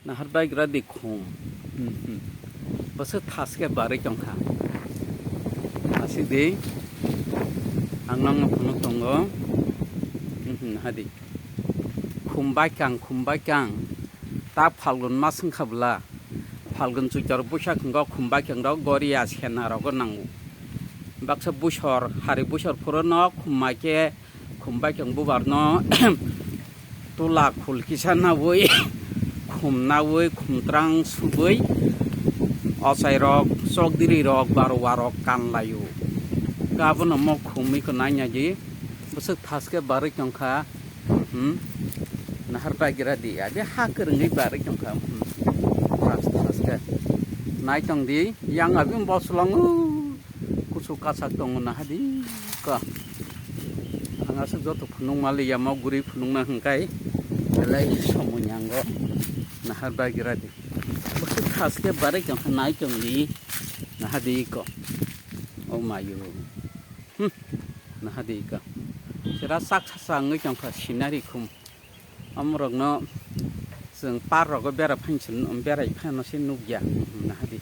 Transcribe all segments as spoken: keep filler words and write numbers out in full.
Nahar bai gra di khum. Hmm, hmm. Bwswk thas khe barwi tong kha. Aswk di. Ang nangno phunuk tongo. Hmm, hmm, naha di. Khum bai kang, khum bai kang. Ta Phalgun mas wng kha bwla. Phalgun, Chuitor, Buisak hwngo khum bai kang rok, Goria, Sena rogo nango. Baksa busor, hari busor phuru no khum mai khe khum bai kang bubar no tula khul kisa nawi, khum nawi, khum trang subwi, ochai rok, chokdiri rok, barwa rok kan laio. Abono mo khumwi ko nai nai di, bwswk thas khe barwi tong kha, hmm, nahar bai gra di, abi ha kwrwngwi barwi tong kha, hmm, thas thas khe. Nai tong di, yang abi boslongo. Kuchuk kachak tongo naha di ka. Ang aswk joto phunuk mali ya, mo guri phunukna hwnkhe belai somoi nango. Nahar bai gra di. Bwswk thas khe barwi tong kha, nai tong di. Naha di ko. O mayo. Hmm. Naha di ka. Sera sak sasa wngwi tong kha, scenery khum. Omorokno chwng park rogo bera phainw se, berai phano se nukya, naha di.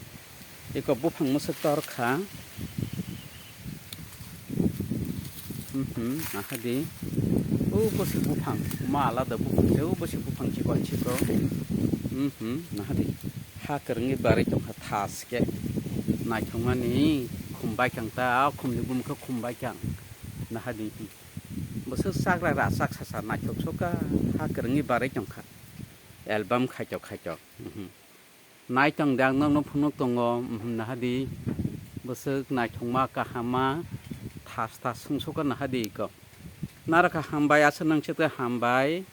Eko buphang mwswk tor kha. Mhm, naha di. O bwswk buphang, ma alada buphang se, o bwswk buphang chikon chikon. Mhm, naha di. Ha kwrwngwi barwi tong kha thas khe. Naithokmani khum bai kang ta, a khumni bumung khe khum bai kang. Naha di. Bwswk chakra rachak sasa naithok soka, ha kwrwngwi barwi tong kha. Album khaitok khaitok. Mhm. Nai tong di, ang nokno phunuk tongo, mhm, naha di. Bwswk naithokma, kahama, thas thas swng soka naha di eko. Naro kha hambai, aswk nang sete hambai.